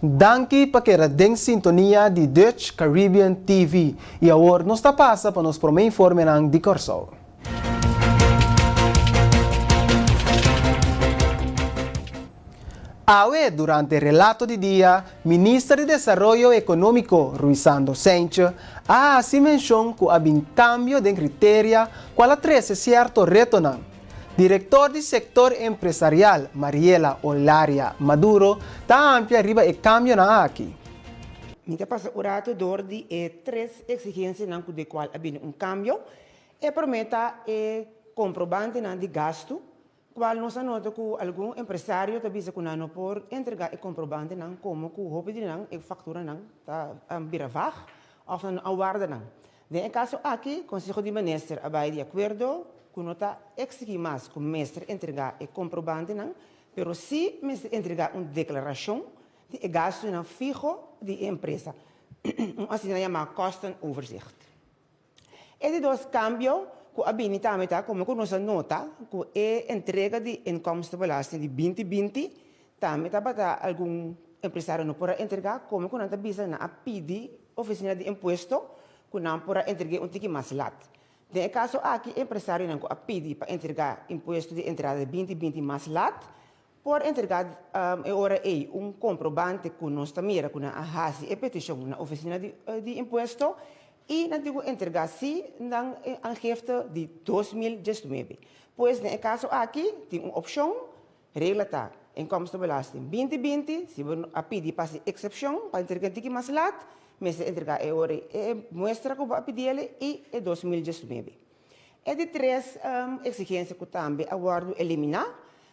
Danki pa keda den sintonia di Dutch Caribbean TV y awor nos ta pasa pa nos prome informenan di Kòrsou. Awe durante relato di dia, Minister di Desaroyo Ekonómiko Ruisando Seintje a hasi menshon ku a bin kambio den kriteria kual a trese sierto retonan. Direktor di sektor empresarial Mariela Olaria Maduro ta amplia riba e kambionan aki. Mi ta pasa un rato dor di e tres eksigensianan ku di kual a bini un kambio. E promé ta e komprobantenan di gastu, kual nos a nota ku algun empresario ta bisa ku nan no por entregá e komprobantenan komo ku hopi di nan e fakturanan ta bira vag òf nan no a warda nan. Den e kaso aki, Konseho di Minister a bai di akuerdo ku no ta eksigí mas ku mester entregá e komprobantenan, pero sí mester entregá un deklarashon di e gastunan fiho di e empresa, un asina yamá kostenoverzicht. E di dos kambio ku a bini tambe ta komo ku nos a nota ku e entrega di inkomstenbelasting di 2020 Tambe tabata algun empresario no por a entregá komo ku nan ta bisa nan a pidi ofisina di impuesto ku nan por a entreg'é un tiki mas lat. Den e kaso aki empresarionan ku a pidi pa entregá impuesto di entrada di 2020 mas lat por entregá e ora ei un komprobante ku nos ta mira ku nan a hasi e petishon na ofisina di impuesto i nan tin ku entregá si nan aangifte di 2019. Pues den e kaso aki tin un opshon. Regla ta, Inkomstenbelasting 2020, si bo a pidi pa hasi eksepshon pa entrega un tiki mas lat, mester entrega e ora e muestra ku bo a pidi el i e 2019. E di tres eksigensia ku tambe a wòrdu eliminá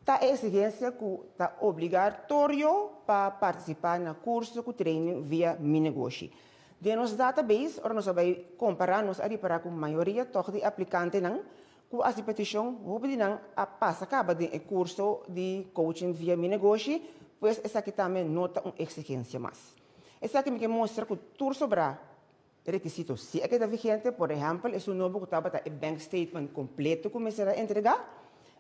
ta e eksigensia ku ta obligatorio pa partisipá na kurso ku training via Mi Negoshi. Den nos database, ora nos a bai kompará, nos a ripará ku mayoria tòg di aplikantenan Ku hasi petishon, hopi di nan a pasa kaba den e kurso di coaching via Mi Negoshi, pues esaki tambe no ta un eksigensia mas. Esaki mi ke mustra ku tur sobrá rekisito si a keda vigente, por ehèmpel esun nobo ku tabata e bank statement kompleto ku mester a entregá,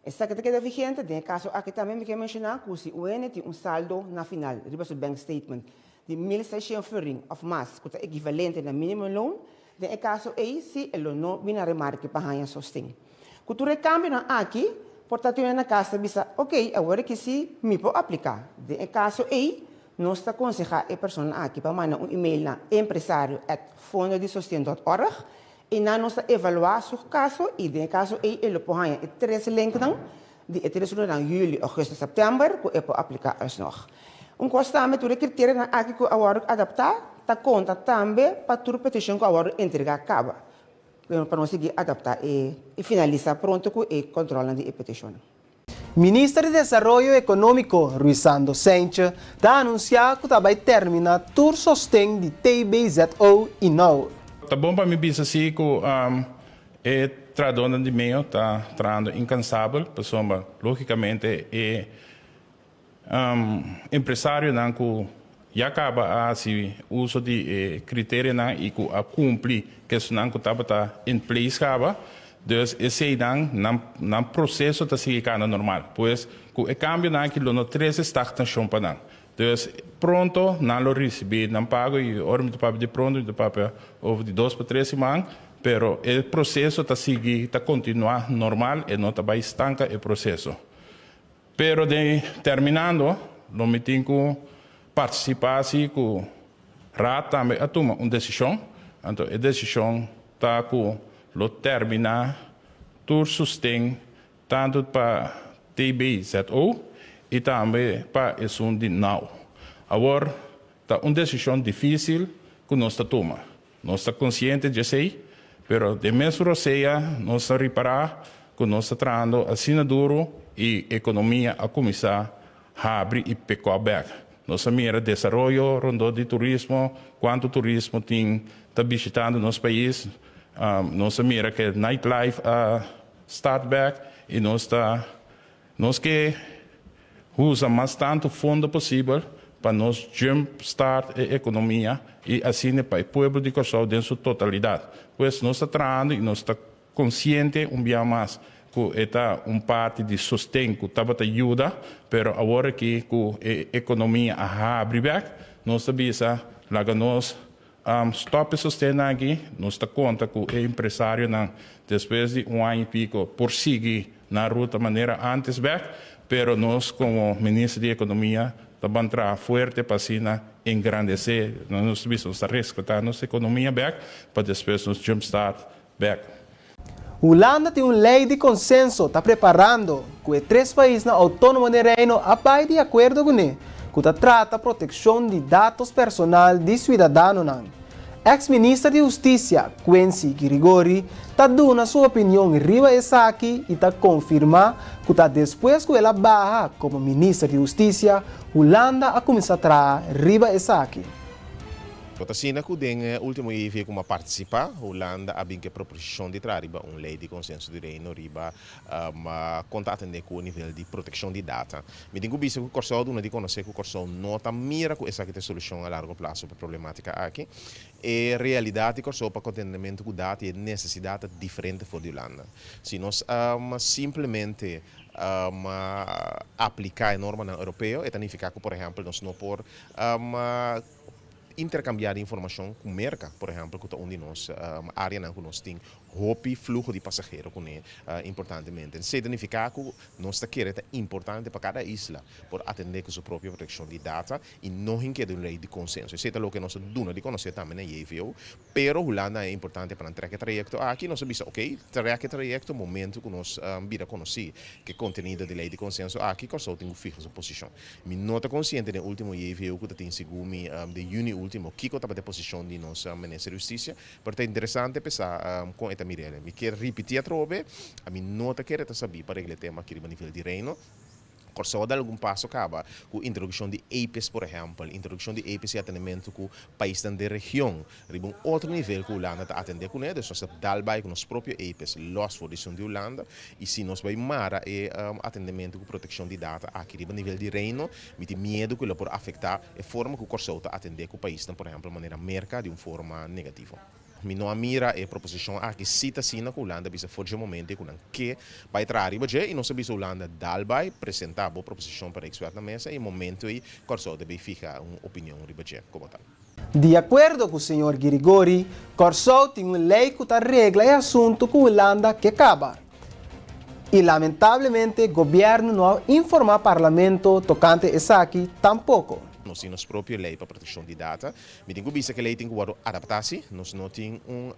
esaki ta keda vigente. Den e kaso aki tambe mi ke menshoná ku si un hende tin un saldo na final riba su bank statement di 1600 florin òf mas ku ta ekivalente na minimumloon, Den e kaso ei si e lo no bini a remarke pa haña sosten. Ku tur e kambionan aki, por ta tene na kas ta bisa, Oké, awor aki si mi por apliká. Den e kaso ei, nos ta konsehá e persona aki pa manda un email na empresario at fondodisosten dot org i nan nos ta evaluá su kaso i den e kaso ei e lo por haña e tres linknan di e tres lunanan juli, augustus, september ku e por apliká alsnog. Un kos tambe tur e kriterianan aki ku a wòrdu adaptá ta konta tambe pa tur petishon ku a wòrdu entregá kaba pa nos sigui adaptá e i finalisá pronto ku e kòntròlnan di e petishonnan. Minister di Desaroyo Ekonómiko Ruisando Seintje ta anunsiá ku ta bai terminá tur sosten di TBZO i now. Ta bon pa mi bisa si ku E trahadónan di meo ta trahando inkansabel pasobra lógikamente e empresarionan ku ya kaba a hasi uso di e kriterianan i ku a kumpli ku esunnan ku tabata in place kaba, dus eseinan nan nan proseso ta sigui kana normal. Pues ku e kambionan aki lo no trese stagnashon pa nan. Dus pronto nan lo risibí nan pago i ora mi ta papia di pronto mi ta papia over di dos pa tres siman, pero e proseso ta sigui ta kontinuá normal, e no ta bai stanka e proseso. Pero den terminando lo mi tin ku partisipá si ku Raad tambe a tuma un desishon, anto e desishon ta ku lo terminá tur sosten Tantu pa TBZO i tambe pa esun di now. Awor, ta un desishon difísil ku nos ta tuma. Nos ta konsiente di esei, pero den mes rosea nos ta ripará ku nos ta trahando asina duru i ekonomia a kuminsá habri i pekò bèk. Nos a mira desaroyo rondó di turismo, kuantu turismo tin ta bishitando nos pais. Nos a mira ku e nightlife a start bèk i nos ta nos ke usa mas tantu fondo posibel pa nos jump start e ekonomia i asina pa e pueblo di Kòrsou den su totalidat. Pues nos ta trahando i nos ta konsiente un bia mas. Ku e ta un parti di sosten ku tabata yuda, pero awor aki ku e ekonomia a habri bèk, nos ta bisa laga nos stòp e sosten aki. Nos ta konta ku e empresarionan despues di un aña i piko por sigui nan ruta manera ántes bèk, pero nos komo Minister di Ekonomia ta ban traha fuerte pa asina engrandesé, nos ta bisa nos ta reskatá nos ekonomia bèk pa despues nos jump start bèk. Hulanda tin un lei di konsenso ta preparando ku e tres paisnan outónomo den Reino a bai di akuerdo kuné ku ta trata protekshon di datos personal di suidadanonan. Eks minister di Hustisia, Quincy Girigorie, ta duna su opinion riba esaki i ta konfirmá ku ta despues ku el a baha komo minister di Hustisia, Hulanda a kuminsá traha riba esaki. No ta asina ku den e último IEV ku mi a partisipá, Hulanda a bin ku e proposishon di traha riba un lei di konsenso di Reino riba kon ta atendé ku e nivel di protekshon di data. Mi tin ku bisa ku Kòrsou a duna di konosé ku Kòrsou no ta mira ku esaki ta e solushon a largo plaso pa e problematika aki. E realidat di Kòrsou pa kontendementu ku data i e nesesidat ta diferente for di Hulanda. Si nos simplemente apliká e normanan europeo e ta nifiká ku por ehèmpel nos no por Interkambiá di informashon ku Merka, por ehèmpel, ku ta un di nos áreanan ku nos tin hopi fluho di pasahero kuné importantemente. Esei ta nifiká ku nos ta kere ta importante pa kada isla por atendé ku su propio protekshon di data i no hink'é den un lei di konsenso. Esei ta loke nos a duna di konosé tambe na JVO. Pero Hulanda e importante pa nan trèk e trayekto aki. Nos a bisa oke, trèk e trayekto momentu ku nos bira konosí ku e kontenido di lei di konsenso aki, Kòrsou tin ku fiha su posishon. Mi no ta konsiente den último JVO ku ta tin segun mi den yüni último kiko tabata e posishon di nos Minister di Hustisia, pero ta interesante pa sa kon e ta mir'el. Mi kier ripití atrobe, ami no ta kere ta sabí pa regla e tema aki riba nivel di Reino. Kòrsou a dal algun paso kaba ku introdukshon di APIS por ehèmpel, introdukshon di APIS i atendementu ku paisnan den region riba un otro nivel ku Hulanda ta atendé kuné, dus nos ta dal bai ku nos propio APIS lòs for di esun di Hulanda i si nos bai mara e atendementu ku protekshon di data aki riba nivel di Reino, mi tin miedu ku lo por afektá e forma ku Kòrsou ta atendé ku paisnan por ehèmpel manera Merka di un forma negativo. Mi no a mira e proposishon aki si ta asina ku Hulanda bisa for dje momento ku nan ke bai traha riba dje i nos a bisa Hulanda dal bai presenta bo proposishon pa Rijkswet na mesa i e momento ei Kòrsou debe fiha un opinion riba dje komo tal. Di akuerdo ku señor Girigori, Kòrsou tin un lei ku ta regla e asuntu ku Hulanda ke kaba. I lamentablemente gobièrnu no a informá parlamento tokante esaki tampoko. Nos tin nos propio lei pa protekshon di data. Mi tin ku bisa ku e lei tin ku wòrdu adaptá si. Nos no tin un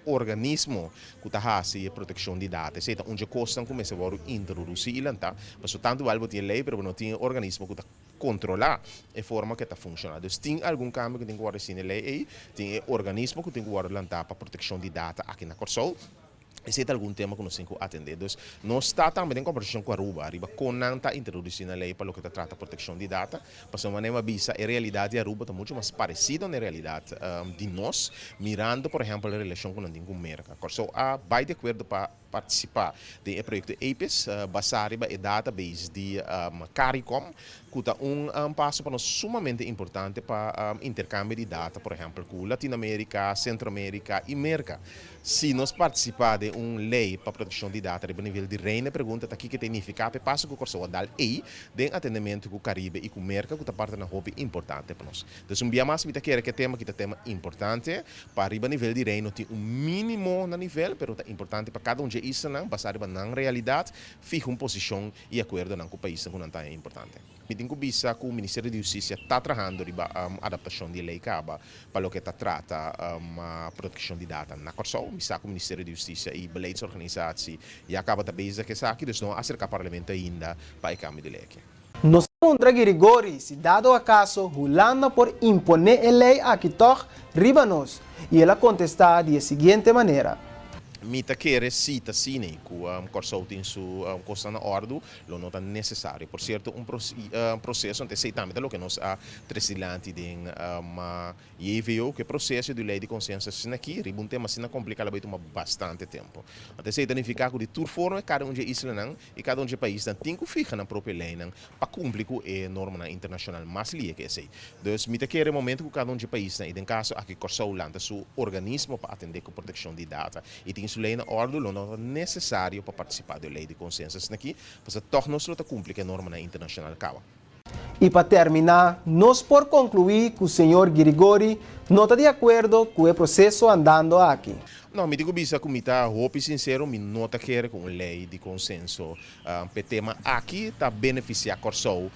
organismo ku ta hasi e protekshon di data. Esei ta un dje kosnan ku mester wòrdu introdusí i lantá. Pasobra tantu bal bo tin e lei pero bo no tin e organismo ku ta kontrolá e forma ku e ta funshoná. Dus tin algun kambio ku tin ku wòrdu hasi na e lei ei. Tin e organismo ku tin ku wòrdu lantá pa protekshon di data aki na Kòrsou. Esei ta algun tema ku nos tin ku atendé. Dus, nos ta tambe den kombersashon ku Aruba riba kon nan ta introdusí nan lei pa loke ta trata protekshon di data. Pasobra manera mi a bisa, e realidat di Aruba ta muchu mas paresido na e realidat di nos, mirando por ehèmpel e relashon ku nan tin ku Merka. Kòrsou a bai di akuerdo pa partisipá den e proyekto APIS, basá riba e database di Caricom, ku ta un paso pa nos sumamente importante pa interkambio di data, por ehèmpel ku Latinoamérika, Sentroamérika i Merka. Si nos partisipá den un lei pa protekshon di data riba nivel di Reino, e pregunta ta kiko ta nifiká pa e paso ku Kòrsou a dal ei den atendementu ku Karibe i ku Merka ku ta partenan hopi importante pa nos. Dus un bia mas mi ta kere ku e tema aki ta tema importante pa riba nivel di Reino tin un mínimo na nivel pero ta importante pa kada un dje islanan basá riba nan realidat fiha un posishon i akuerdonan ku paisnan ku nan ta haña importante. Mi tin ku bisa ku Ministerio di Hustisia ta trahando riba adaptashon di e lei kaba Pa loke ta trata protekshon di data na Kòrsou, mi sa ku Ministerio di Hustisia i Beleidsorganisatie ya kaba ta bezig ku esaki, dus no a aserká Parlamento ainda pa e kambio di lei aki. Nos a puntra Girigori si dado akaso Hulanda por imponé e lei aki tòg riba nos i el a kontestá di e siguiente manera. Mi ta kere si ta asina ku Kòrsou tin su kosnan na òrdu, lo no ta nesesario. Por sierto un proseso, anto esei tambe ta loke nos a trese dilanti den JVO, ku e proseso di lei di konsenso asina aki riba un tema asina kompliká lo bai tuma bastante tempu. Anto esei ta nifiká ku di tur forma kada un dje islanan i kada un dje paisnan tin ku fiha nan propio leinan pa kumpli ku e normanan internashonal mas lie ke esei. Dus mi ta kere momento ku kada un dje paisnan i den kaso aki Kòrsou lanta su organismo pa atendé ku protekshon di data i tin. su lei na òrdu lo no ta nesesario pa partisipá den lei di konsenso asin'aki, pasobra tòg nos lo ta kumpli ku e normanan internashonal kaba. I pa terminá, nos por konkluí ku señor Girigori no ta di akuerdo ku e proseso andando aki. No, mi tin ku bisa ku mi ta hopi sinsero, mi no ta kere ku un lei di konsenso p'e tema aki ta benefisiá Kòrsou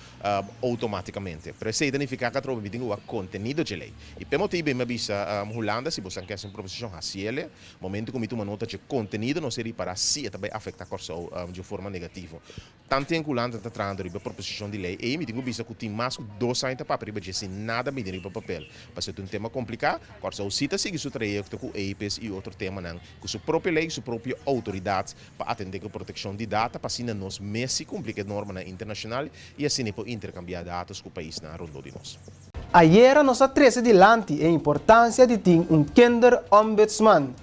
outomátikamente. Pero esei ta nifiká ku atrobe mi tin ku wak kontenido dje lei. I p'e motibu ei mi a bisa Hulanda, si boso a ke hasi un proposishon, hasiel. Momento ku mi tuma nota dje kontenido, nos e ripará si e ta bai afektá Kòrsou di un forma negativo. Tanten ku Hulanda ta trahando riba e proposishon di lei ei, mi tin ku bisa ku tin mas ku dos aña ta papia riba dje sin nada bini riba papel. Pasobra ta un tema kompliká, Kòrsou si ta sigui su trayekto ku EIPs i otro temanan ku su propio lei, su propio outoridat pa atendé ku protekshon di data pa asina nos mes si kumpli ku e normanan internashonal i asina por interkambiá datos ku paisnan rondó di nos. Ayera nos a trese dilanti e importansia di tin un kinderombudsman.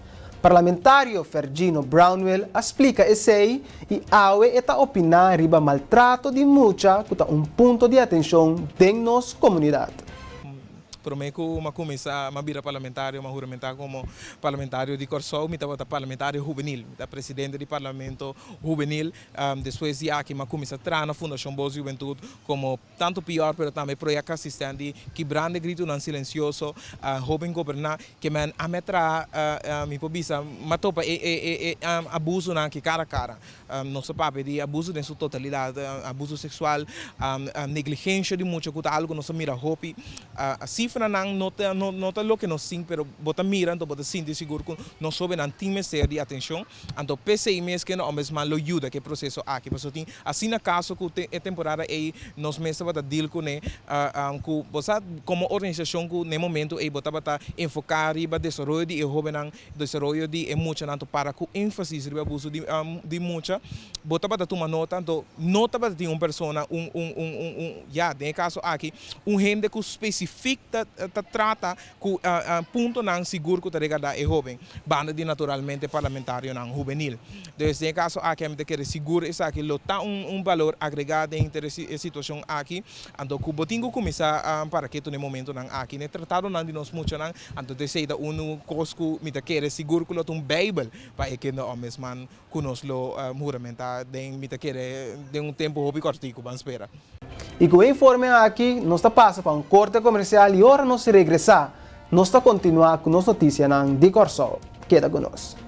Parlamentario Fergino Brownwell a splika esei i awe e ta opiná riba maltrato di mucha ku ta un punto di atenshon den nos komunidat. Promé ku m'a kuminsá, m'a bira parlamentario, m'a huramentá komo parlamentario di Kòrsou, mi tabata parlamentario hubenil, mi ta presidente di parlamento hubenil. Despues di aki m'a kuminsá traha na Fundashon Bos Hubentut komo Tantu pior pero tambe proyect asistent di Kibrando e Gritonan Silencioso, Hoben Goberná, ke men a me traha, mi por bisa, m'a topa e e e abusonan aki kara kara. Nos ta papia di abuso den su totalidat, abuso seksual, negligensha di mucha ku ta algu ku nos ta mira hopi. Sifranan no ta no ta loke nos tin pero bo ta mira anto bo ta sinti sigur ku nos hobennan tin mester di atenshon. Anto p'esei mes kende Ombudsman lo yuda ku e proseso aki, pasobra tin asina kaso ku e temporada ei nos mes tabata deal kuné, ku bo sa komo organisashon ku na e momento ei bo tabata enfoká riba desaroyo di e hóbennan, desaroyo di e muchanan, anto para ku énfasis riba abuso di mucha, bo tabata tuma nota, anto no tabata tin un persona, un un un un ya den e kaso aki un hende ku spesifik ta ta trata Ku puntonan sigur ku ta regardá e hóben, banda di naturalmente parlamentarionan hubenil. Dus den e kaso aki ami ta kere sigur esaki lo ta un balor agregá den henter e situashon aki. Anto ku bo tin ku kuminsá para ketu na e momentonan aki na e tratadonan di nos muchanan, anto esei ta unu kos ku mi ta kere sigur ku lo ta un beibel pa e kinder ombudsman ku nos lo huramentá den mi ta kere den un tempu hopi kòrtiku, ban spera. I ku e informe aki nos ta pasa pa un korte komersial i ora nos regresá nos ta kontinuá ku nos notisianan di Kòrsou. Keda ku nos.